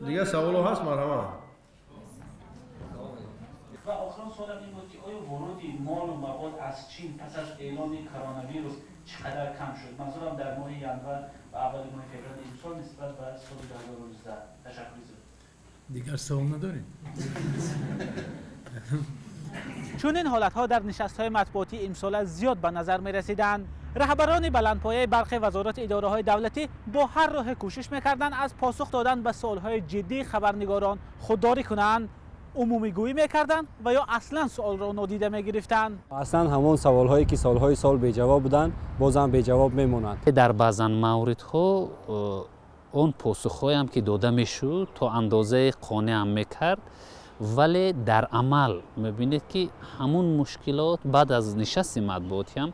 Дигар саволҳо ҳаст, марҳамат. Ва охирон суолам ин буд, ки оё воруди молу мавод аз Чин пас аз эълони коронавирус чӣ қадар кам шуд? Манзурам дар моҳи январ ва аввали моҳи феврали имсол нисбат ба соли 2019. Ташаккури зиёд. Дигар савол надорем? Чунин ҳолатҳо дар нишастҳои матбуотии имсола зиёд ба назар мерасиданд. Раҳбарони баландпояи бархе вазорати идораҳои давлатӣ бо ҳар роҳе кӯшиш мекарданд аз посух додан ба суолҳои ҷиддии хабарнигорон худдорӣ кунанд, умумигӯӣ мекарданд ва ё аслан суолро нодида мегирифтанд. Аслан ҳамон саволҳое ки солҳои сол беҷавоб буданд, бозам беҷавоб мемонанд. Дар баъзан мавридҳо он посухҳоям ки дода мешуд, то андозаи қонеъам мекард, вале дар амал мебинед, ки ҳамун мушкилот баъд аз нишасти матбуотиам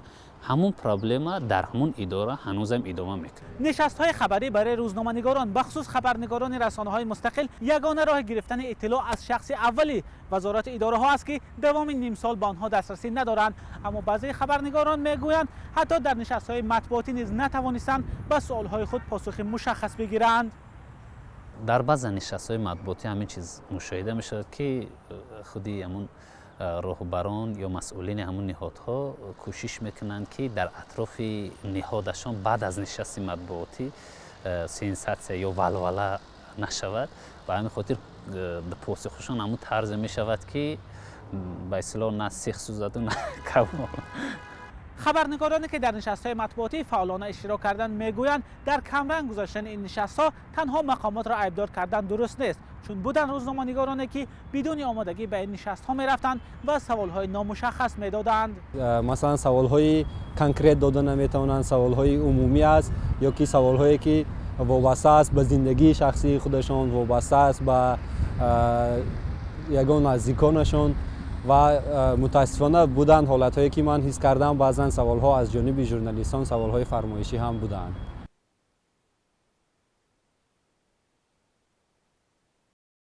ҳамун проблема дар ҳамун идора ҳанӯзам идома мекунад. Нишастҳои хабарӣ барои рӯзноманигорон, бахусус хабарнигорони расонаҳои мустақил, ягона роҳи гирифтани иттилоъ аз шахси аввали вазорати идораҳо аст, ки давоми нимсол ба онҳо дастрасӣ надоранд. Аммо баъзеи хабарнигорон мегӯянд, ҳатто дар нишастҳои матбуотӣ низ натавонистанд ба суолҳои худ посухи мушаххас бигиранд. Дар баъзе нишастҳои матбуотӣ ҳамин чиз мушоҳида мешавад, ки худи ҳамун роҳбарон ё масъулини ҳамун ниҳодҳо кӯшиш мекунанд, ки дар атрофи ниҳодашон баъд аз нишасти матбуотӣ сенсатсия ё валвала нашавад. Ба ҳамин хотир посухашон ҳамун тарзе мешавад, ки ба истилоҳ на сех сӯзаду, на кабоб. Хабарнигороне ки дар нишастҳои матбуотӣ фаъолона иштирок карданд, мегӯянд, дар камранг гузоштани ин нишастҳо танҳо мақомотро айбдор кардан дуруст нест, чун буданд рӯзноманигороне ки бидуни омодагӣ ба ин нишастҳо мерафтанд ва саволҳои номушаххас медоданд. Масалан, саволҳои конкрет дода наметавонанд, саволҳои умумӣ аст ё ки саволҳое ки вобаста аст ба зиндагии шахсии худашон, вобаста аст ба ягон наздиконашон. Ва мутаассифона буданд ҳолатҳое, ки ман ҳис кардам, баъзан саволҳо аз ҷониби журналистон саволҳои фармоишӣ ҳам буданд.